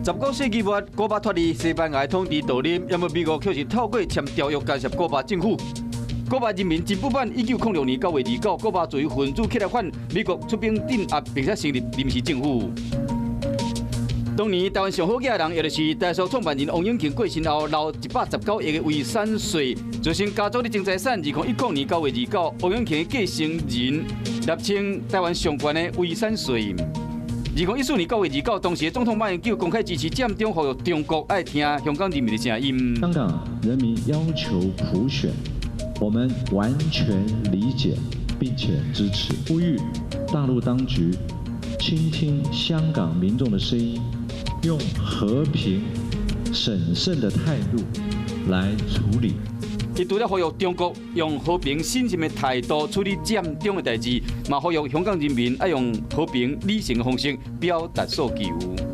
19世紀末，古巴脫離西班牙統治獨立，毋過美國卻是透過簽條約干涉古巴政府。古巴人民真不滿，1906年9月29，古巴自由分子起來反美國出兵鎮壓，並且成立臨時政府。當年台灣上好額的人，也就是台塑創辦人王永慶過身後，留119億的遺產稅，造成家族的爭財產。2010年9月29，王永慶的繼承人納徵台灣上懸的遺產稅。2014年9月29，當時的總統馬英九公開支持佔中，呼籲中國愛聽香港人民的聲音。香港人民要求普選，我們完全理解並且支持，呼籲大陸當局傾聽香港民眾的聲音，用和平、審慎的態度來處理。伊除了呼籲中國用和平審慎的態度處理佔中的代誌，嘛呼籲香港人民愛用和平理性的方式表達訴求。